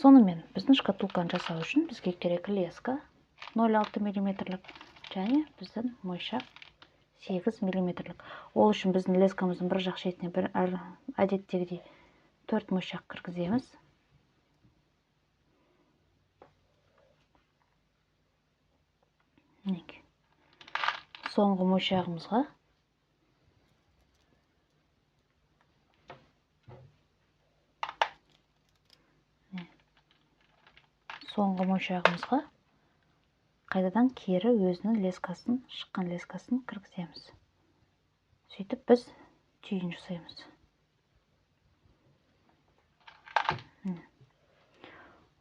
Сонымен біздің шкатулканы жасау үшін бізге керек леска 0,6 миллиметрлік және біздің мойшақ 8 миллиметрлік. Ол үшін біздің лескамыздың бір жақ шетіне бір әдеттегідей 4 мойшақ кіргіземіз. Мінекей. Соңғы мойшағымызға қайтадан кері өзінің лескасын, шыққан лескасын кіргіземіз. Сөйтіп біз түйін жасаймыз.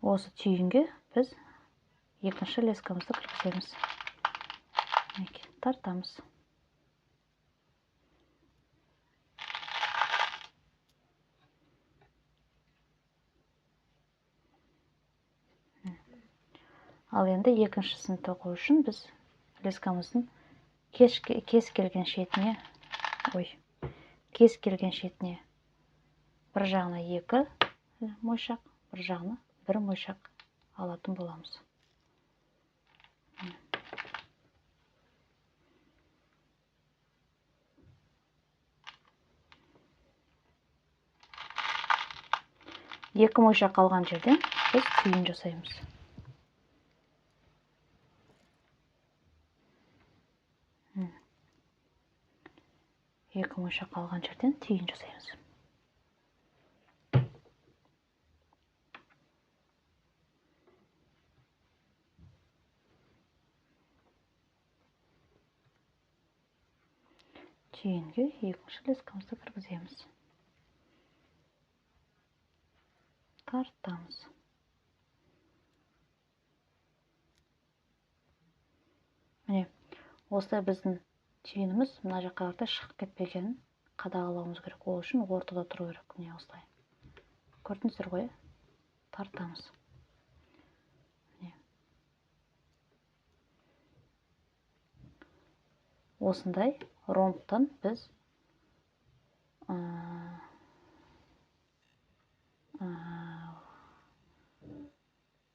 Осы түйінге біз екінші лескамызды кіргіземіз. Мінекей, тартамыз. Ал енді екіншісін тоқу үшін біз лескамыздың кез келген шетіне, кез келген шетіне бір жағына 2 мойшақ, бір жағына 1 мойшақ алатын боламыз. Екі мойшақ алған жерден біз түйін жасаймыз. Екі мойшақ алған жерден түйін жасаймыз. Түйінге екінші лескамызды кіргіземіз. Тартамыз. Міне, осылай біздің түйініміз мына жаққа қарай шығып кетпегенін қадағалауымыз керек. Ол үшін ортада тұру керек. Міне осылай. Көрдіңіздер ғой, тартамыз. Міне. Осындай ромбтан біз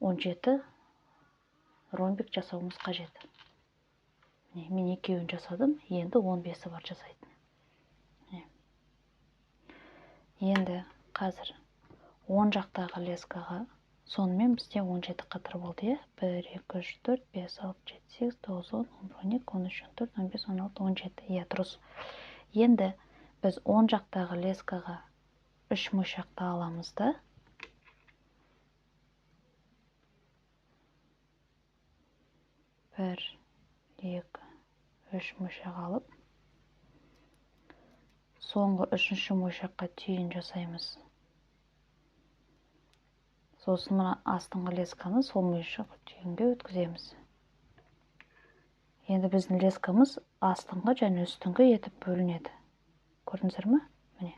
17 ромбик жасауымыз қажет. Мен екеуін жасадым, енді 15-і бар жасайтын. Енді қазір оң жақтағы лескаға, сонымен бізде 17 қатар болды, иә? 1, 2, 3, 4, 5, 6, 7, 8, 9, 10, 11, 12, 13, 14, 15, 16, 17. Иә, дұрыс. Енді біз оң жақтағы лескаға 3 мойшақты аламыз да, 1, 2, 3 мойшақ алып, соңғы үшінші мойшаққа түйін жасаймыз. Сосын мына астыңғы лесканы сол мойшақ түйінге өткіземіз. Енді біздің лескамыз астыңғы және үстіңгі етіп бөлінеді. Көрдіңіздер ме? Міне.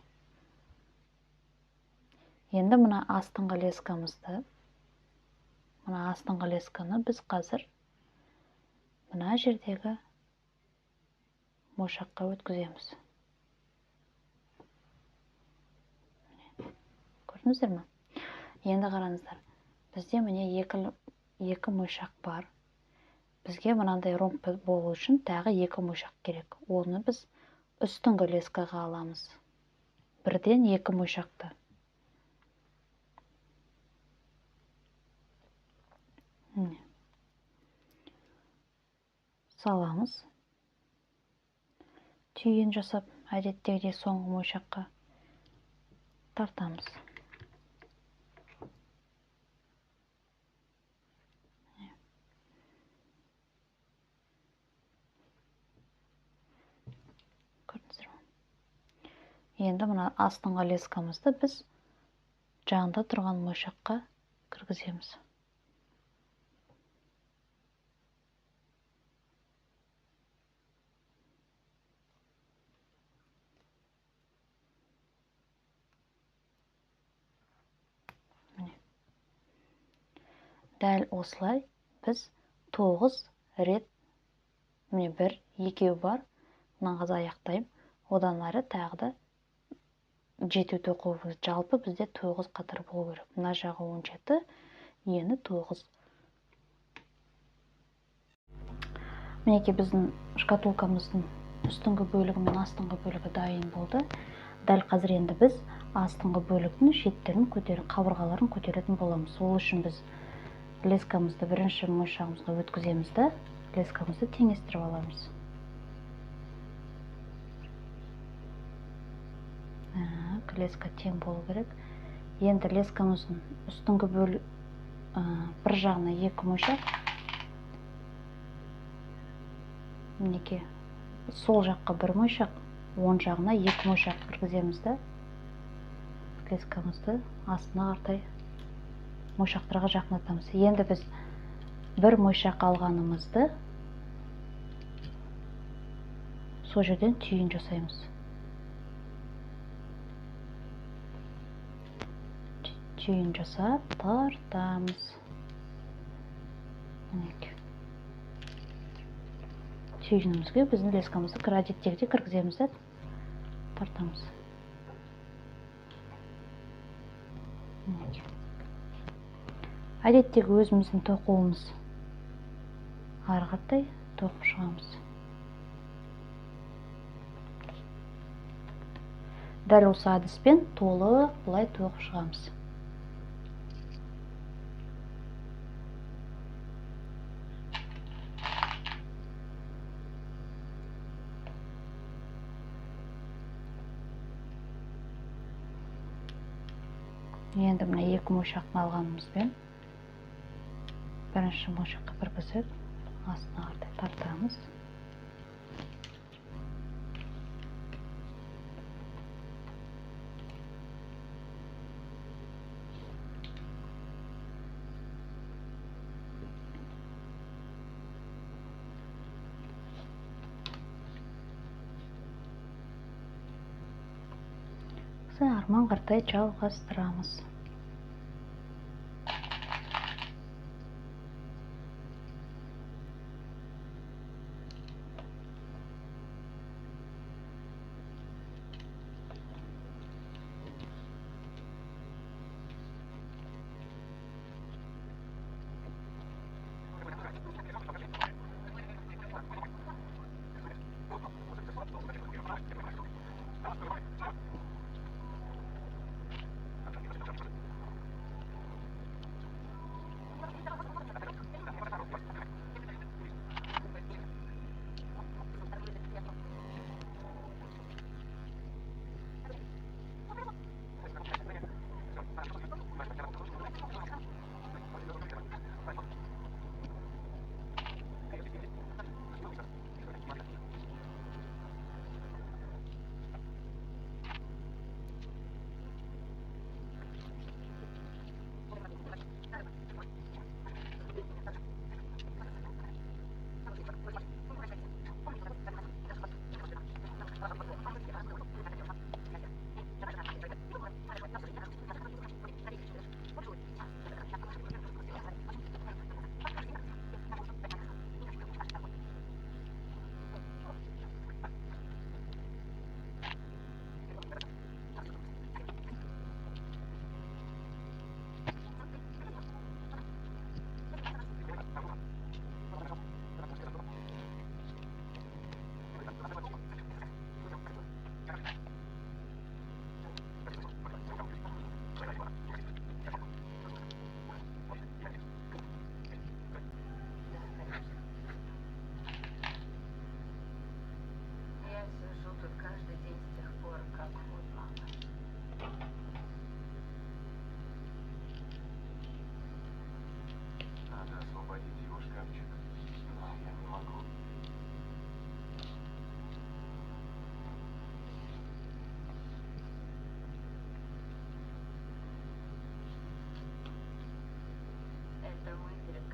Енді мына астыңғы лескамызды, мына астыңғы лесканы біз қазір мына жердегі мойшаққа өткіземіз. Көрдіңіздер ме? Енді қараңыздар, бізде міне екі мойшақ бар. Бізге мынандай ромб болу үшін тағы 2 мойшақ керек. Оны біз үстіңгі лескаға аламыз. Бірден 2 мойшақты. Міне. Саламыз. Түйін жасап, әдеттегідей соңғы мойшаққа тартамыз. Көрдіңіздер ме? Енді мына астыңғы лескамызды біз жанында тұрған мойшаққа кіргіземіз. Дәл осылай біз 9 рет, міне 1, 2 бар, мына қазір аяқтаймын, одан ары тағы да Жетеу тоқуымыз. Жалпы бізде 9 қатар болу керек. Мына жағы 17, ені 9. Мінекей біздің шкатулкамыздың үстіңгі бөлігі мен астыңғы бөлігі дайын болды. Дәл қазір енді біз астыңғы бөліктің шеттерін көтеріп, қабырғаларын көтеретін боламыз. Ол үшін біз лескамызды бірінші моншағымызға өткіземіз да, лескамызды теңестіріп аламыз. Так, леска тең болу керек. Енді лескамыздың үстіңгі бір жағына 2 моншақ, мінекей сол жаққа бір моншақ, оң жағына 2 моншақ кіргіземіз да, лескамызды астына қаратай моншақтарға жақындатамыз. Енді біз бір моншақ алғанымызды сол жерден түйін жасаймыз. Түйін жасап тартамыз. Мінекей. Түйінімізге біздің лескамызды әдеттегідей кіргіземіз де тартамыз. Мінекей. Әдеттегі өзіміздің тоқуымыз ары қаратай тоқып шығамыз. Дәл осы әдіспен толық былай тоқып шығамыз. Енді мына екі моншақты алғанымызбен бірінші моншаққа кіргізіп астына қаратай тартамыз. Арман қаратай жалғастырамыз.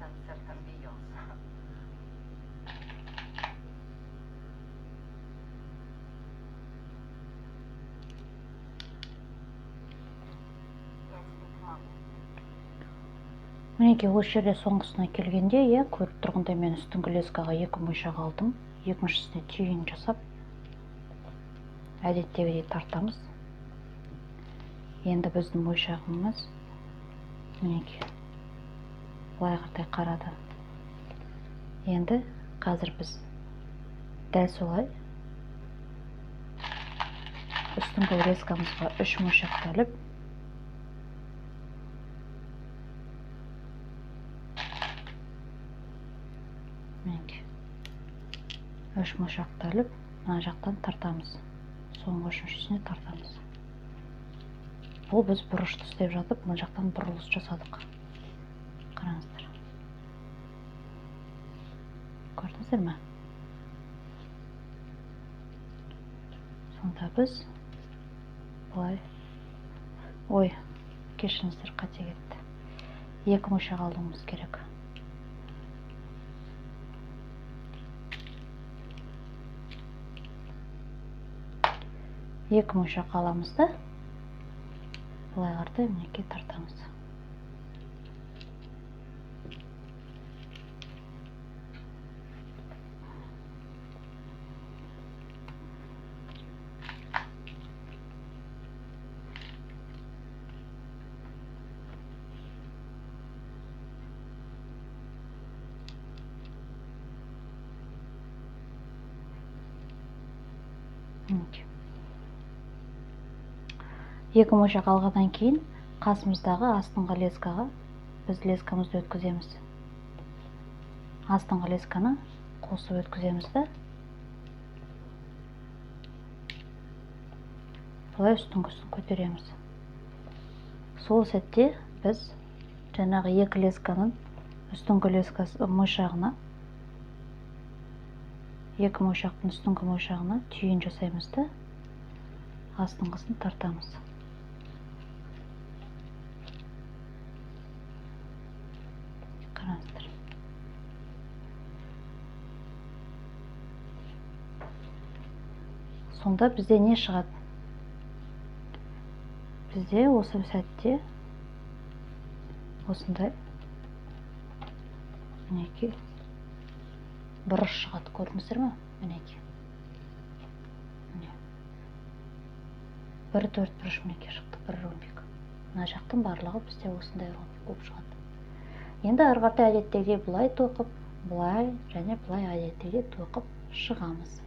Концертом Бейонсе. Я тебе помогу. Мінекей осы жерде соңғысына келгенде, көріп тұрғандай мен үстіңгі лескаға екі моншақ алдым. Екіншісіне түйін жасап, әдеттегідей тартамыз. Енді біздің моншағымыз мінекей былай қаратай қарады. Енді қазір біз дәл солай үстіңгі лескамызға 3 моншақты іліп, мінекей 3 моншақты іліп, мына жақтан тартамыз, соңғы үшіншісіне тартамыз. Бұл біз бұрышты істеп жатып, мына жақтан бұрылыс жасадық. Қараңыздар. Көрдіңіздер ме? Сонда біз былай, ой, кешіріңіздер, қате кетті. 2 моншақ алуымыз керек. Екі моншақ аламыз да, былай қаратай мінекей тартамыз. Екі моншақ алғаннан кейін қасымыздағы астыңғы лескаға біз лескамызды өткіземіз. Астыңғы лесканы қосып өткіземіз да, былай үстіңгісін көтереміз. Сол сәтте біз жаңағы екі лесканың үстіңгі лескасы моншағына, екі моншақтың үстіңгі моншағына түйін жасаймыз да, астыңғысын тартамыз. Қараңыздар. Сонда бізде не шығады? Бізде осы сәтте осындай мінекей бұрыш шығады, көрдіңіздер ме? Мінекей. Міне. Бір төрт бұрыш мінекей шықты, бір ромбик. Мына жақтың барлығы бізде осындай ромбик болып шығады. Енді ары қаратай әдеттегідей былай тоқып, былай және былай әдеттегідей тоқып шығамыз.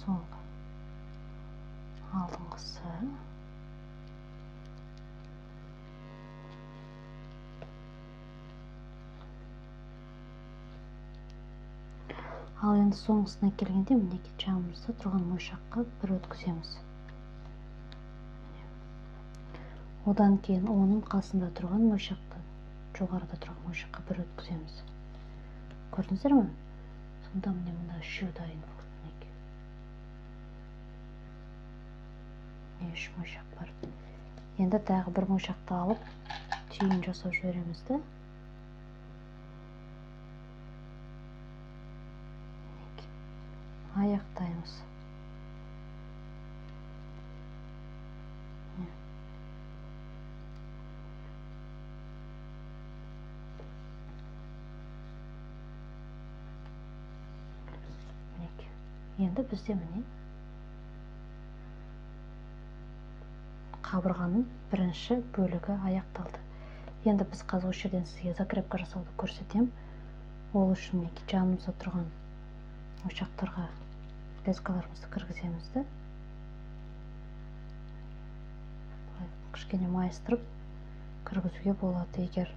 Соңғы алдыңғысы. Ал енді соңғысына келгенде мінекей жанымызда тұрған моншаққа бір өткіземіз. Одан кейін оның қасында тұрған моншақты, жоғарыда тұрған моншаққа бір өткіземіз. Көрдіңіздер ме? Сонда міне мына үшеу дайын болды мінекей. Үш моншақ бар. Енді тағы бір моншақты алып түйін жасап жібереміз де. Аяқтаймыз. Мінекей. Енді бізде міне қабырғаның бірінші бөлігі аяқталды. Енді біз қазір осы жерден сізге закрепка жасауды көрсетемін. Ол үшін мінекей жанымызда тұрған моншақтарға лескаларымызды кіргіземіз де, кішкене майыстырып кіргізуге болады. Егер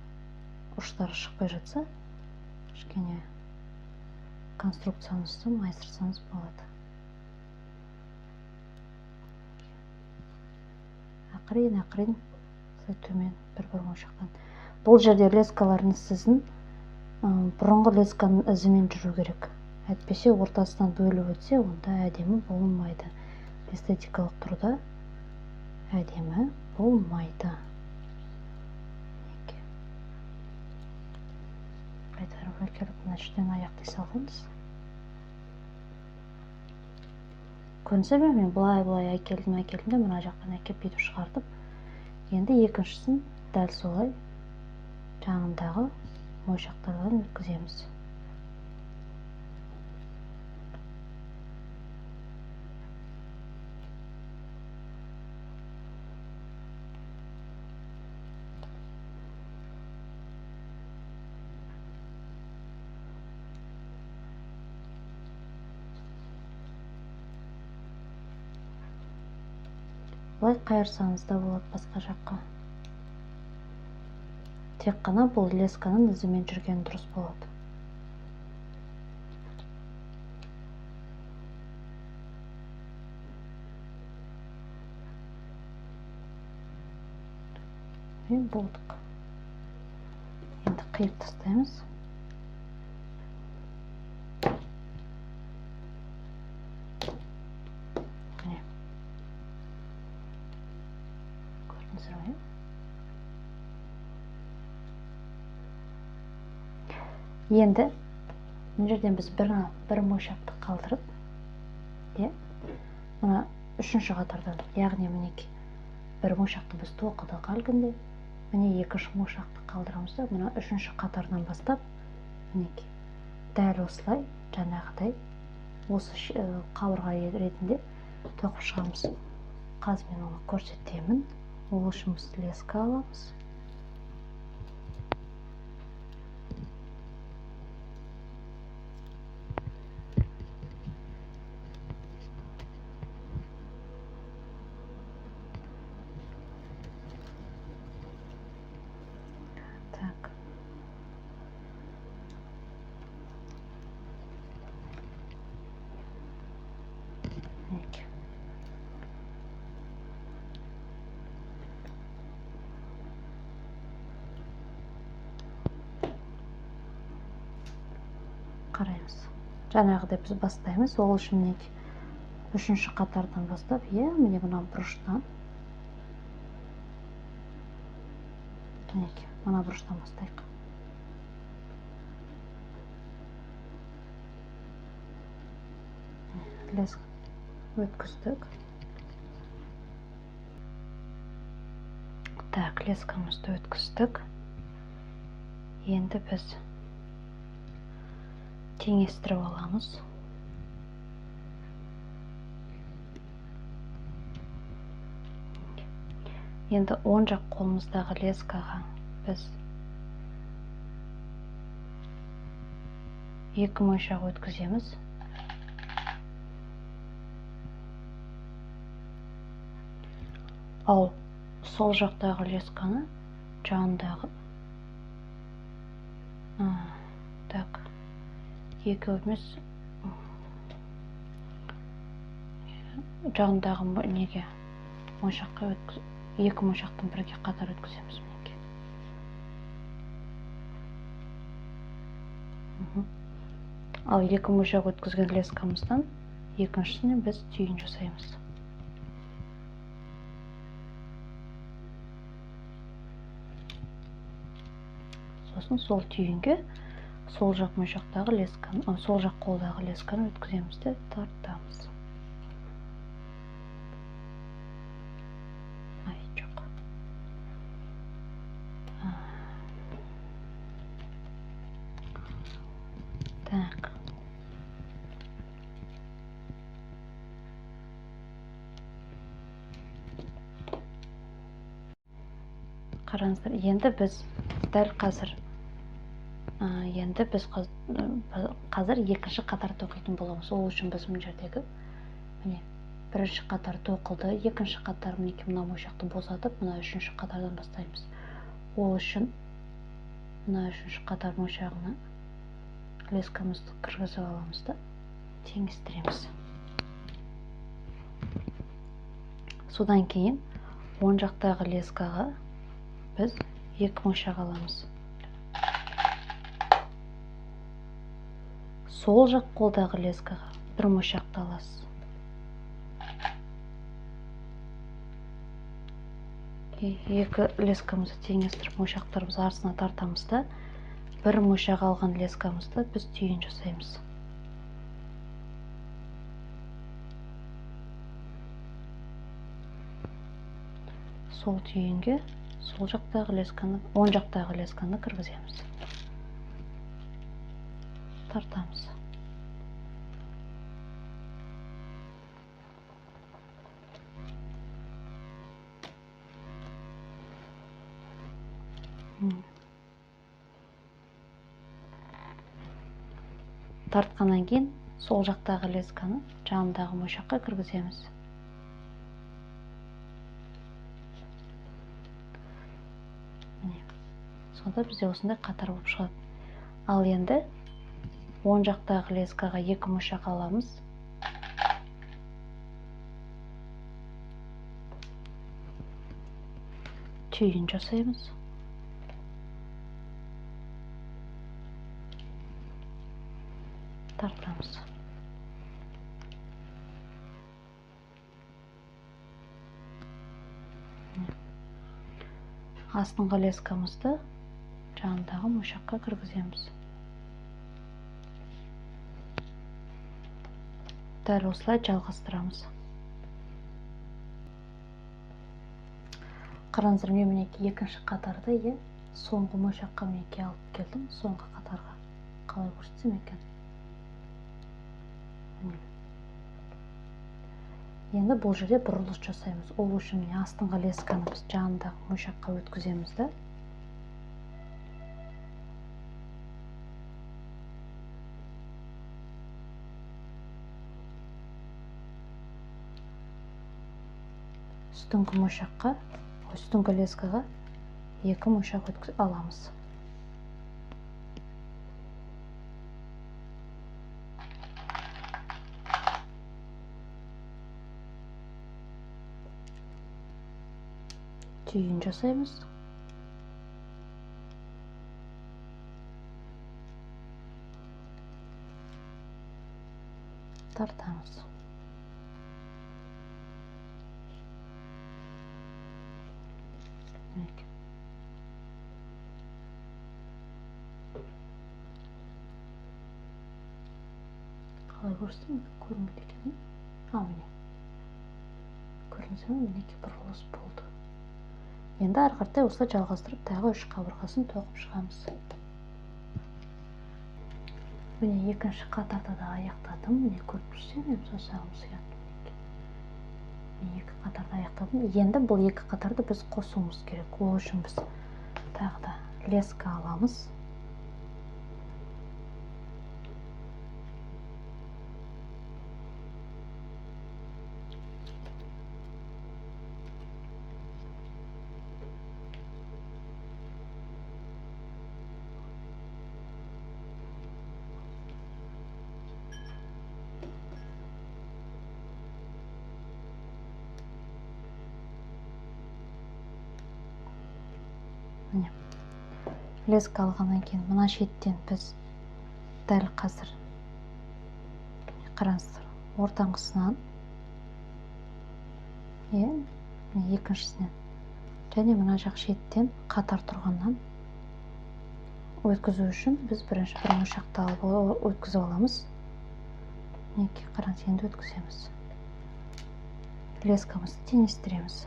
ұштары шықпай жатса, кішкене конструкцияңызды майыстырсаңыз болады. Ақырын ақырын төмен бір-бір моншақтан. Бұл жерде лескалардың сіздің бұрынғы лесканың ізімен жүру керек. Әйтпесе ортасынан бөліп өтсе, онда әдемі болмайды. Эстетикалық тұрда әдемі болмайды. Қайтарып Әкеліп мына жерден аяқтай салғанбыз. Көрінсе ме, мен былай-былай әкелдім де мына жақтан әкеліп бүйтіп шығардым. Енді екіншісін дәл солай жанындағы моншақтардан өткіземіз. Былай қайырсаңыз да болады басқа жаққа. Тек қана бұл лесканың ізімен жүрген дұрыс болады. Мен болдық. Енді қиып тастаймыз. Енді мына жерден біз бір моншақты қалдырып, мына үшінші қатардан, яғни мінекей бір моншақты біз тоқыдық әлгінде, міне екінші моншақты қалдырамыз да, мына үшінші қатардан бастап мінекей дәл осылай жаңағыдай осы қабырға ретінде тоқып шығамыз. Қазір мен оны көрсетемін. Ол үшін біз леска аламыз. Так. Қараймыз. Жаңағыдай біз бастаймыз. Ол үшін мінекей үшінші қатардан бастап, міне мына бұрыштан. Мінекей мына бұрыштан бастайық. Леск өткіздік. Так, лескамызды өткіздік. Енді біз теңестіріп аламыз. Енді оң жақ қолымыздағы лескаға біз екі моншақ өткіземіз. Ал сол жақтағы лесканы жанындағы так, екі емес, жанындағы неге моншаққа екі моншақтың бірге қатар өткіземіз мінекей. Ал екі моншақ өткізген лескамыздан екіншісіне біз түйін жасаймыз. Сосын сол түйінге сол жақ моншақтағы лесканы, сол жақ қолдағы лесканы өткіземіз де тартамыз. Ай, жоқ. Так. Қараңыздар, енді біз дәл қазір қазір екінші қатар тоқитын боламыз. Ол үшін біз мына жердегі міне бірінші қатар тоқылды, екінші қатар мінекей мына моншақты босатып, мына үшінші қатардан бастаймыз. Ол үшін мына үшінші қатар моншағына лескамызды кіргізіп аламыз да теңестіреміз. Содан кейін оң жақтағы лескаға біз екі моншақ аламыз. Сол жақ қолдағы лескаға бір моншақты аласыз. Екі лескамызды теңестіріп, моншақтарымызды артына тартамыз да, Бір моншақ алған лескамызды біз түйін жасаймыз. Сол түйінге сол жақтағы лесканы, оң жақтағы лесканы кіргіземіз. Тартамыз. Тартқаннан кейін сол жақтағы лесканы жанындағы моншаққа кіргіземіз. Міне. Сонда бізде осындай қатар болып шығады. Ал енді оң жақтағы лескаға екі моншақ аламыз. Түйін жасаймыз. Тартамыз. Астыңғы лескамызды жанындағы моншаққа кіргіземіз. Дәл осылай жалғастырамыз. Қараңыздар, мен мінекей екінші қатарды, соңғы моншаққа мінекей алып келдім, соңғы қатарға. Қалай көрсетсем екен? Енді бұл жерде бұрылыс жасаймыз. Ол үшін міне астыңғы лесканы біз жанындағы моншаққа өткіземіз да. Үстіңгі моншаққа, үстіңгі лескаға екі моншақ өткізіп аламыз. Түйін жасаймыз. Тартамыз. Қалай көрсетсем, көрінбейді екен. Міне. Көрдіңіздер ме, мінекей бұрылыс болды. Енді ары қаратай осылай жалғастырып тағы үш қабырғасын тоқып шығамыз. Міне екінші қатарда да аяқтадым. Міне көріп тұрсыз, мен саусағым сияқты. Міне екі қатарды аяқтадым. Енді бұл екі қатарды біз қосуымыз керек. Ол үшін біз тағы да леска аламыз. Міне. Леска алғаннан кейін мына шеттен біз дәл қазір қараңыздар, ортаңғысынан, міне екіншісінен және мына жақ шеттен қатар тұрғаннан өткізу үшін біз бірінші бір моншақты алып өткізіп аламыз. Мінекей қараңыз, енді өткіземіз. Лескамызды теңестіреміз.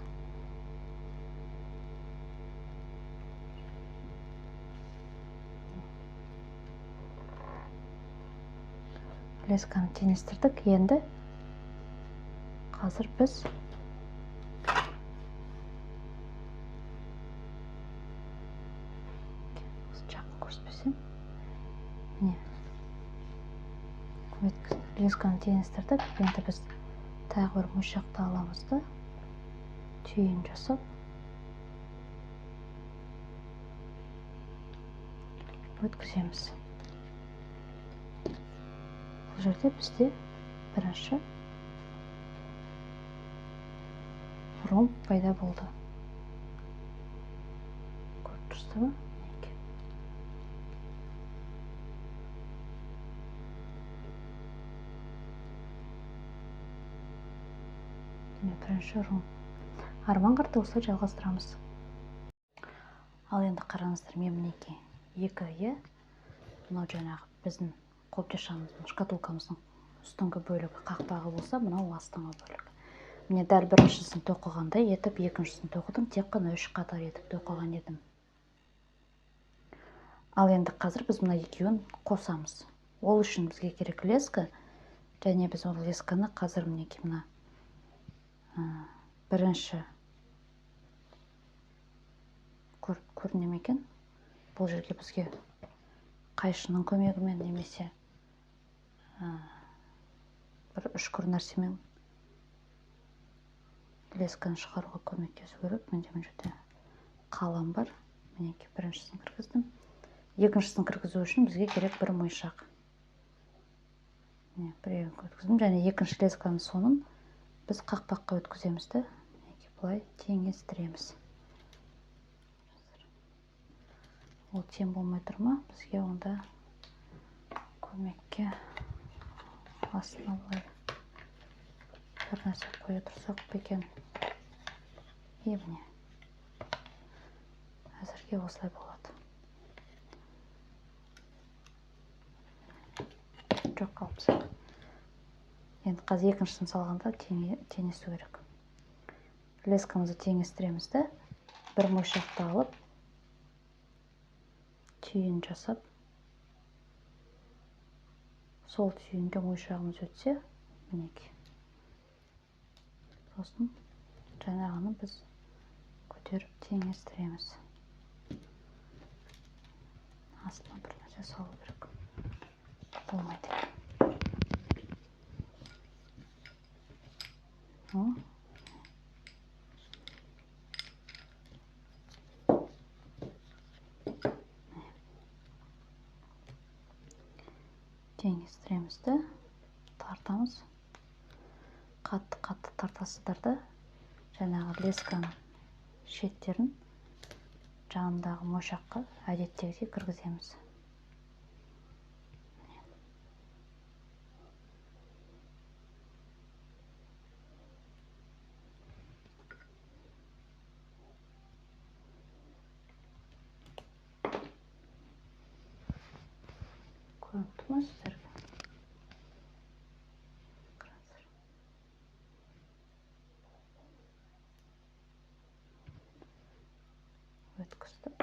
Лесканы теңестірдік. Енді қазір біз жақын көрсетпесем, міне лесканы теңестірдік. Енді біз тағы бір моншақты аламыз да түйін жасап өткіземіз. Бұл жерде бізде бірінші ромб пайда болды. Көріп тұрсыздар ма? Міне бірінші ромб. Арман қарата осылай жалғастырамыз. Ал енді қараңыздар, мен мінекей екі, Мынау жаңағы біздің қобдишамыздың, шкатулкамыздың үстіңгі бөлігі қақпағы болса, мынау астыңғы бөлігі. Міне дәл біріншісін тоқығандай етіп, екіншісін тоқыдым, тек қана 3 қатар етіп тоқыған едім. Ал енді қазір біз мына екеуін қосамыз. Ол үшін бізге керек леска, және біз ол лесканы қазір мінекей мына бірінші көріне ме екен? Бұл жерге бізге қайшының көмегімен немесе бір үшкір нәрсемен лесканы шығаруға көмектесу керек. Менде мына жерде қалам бар. Мінекей біріншісін кіргіздім. Екіншісін кіргізу үшін бізге керек бір мойшақ. Міне біреуін өткіздім. Және екінші лесканың соңын біз қақпаққа өткіземіз де, мінекей былай теңестіреміз. Ол тең болмай тұр ма? Бізге онда көмекке астына былай бір нәрсе қоя тұрсақ па екен? И міне әзірге осылай болады. Жоқ, қалыпсақ. Енді қазір екіншісін салғанда теңесу керек. Лескамызды теңестіреміз де, бір мойшақты алып түйін жасап, сол түйінге мойшағымыз өтсе, мінекей. Сосын жаңағыны біз көтеріп теңестіреміз. Астына бір нәрсе салу керек. Болмайды. О. Теңестіреміз де, тартамыз. Қатты-қатты тартасыздар да, жаңағы лесканың шеттерін жанындағы мойшаққа әдеттегідей кіргіземіз. Көрініп тұр ма сіздерге? Өткіздім.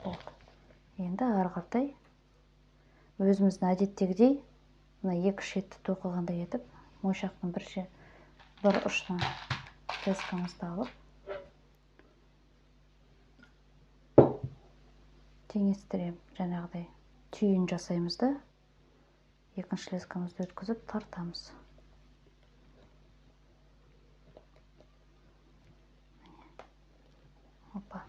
Болды. Енді ары қаратай өзіміздің әдеттегідей мына екі шетті тоқығандай етіп, мойшақтың бір ұшына лескамызды алып теңестіремін. Жаңағыдай түйін жасаймыз да, екінші лескамызды өткізіп тартамыз. Опа.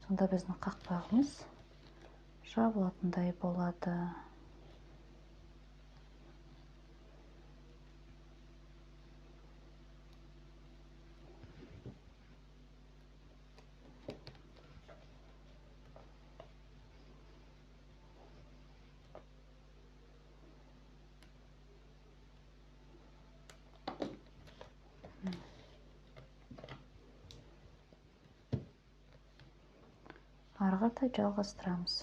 Сонда біздің қақпағымыз жабылатындай болады. Ары қаратай жалғастырамыз.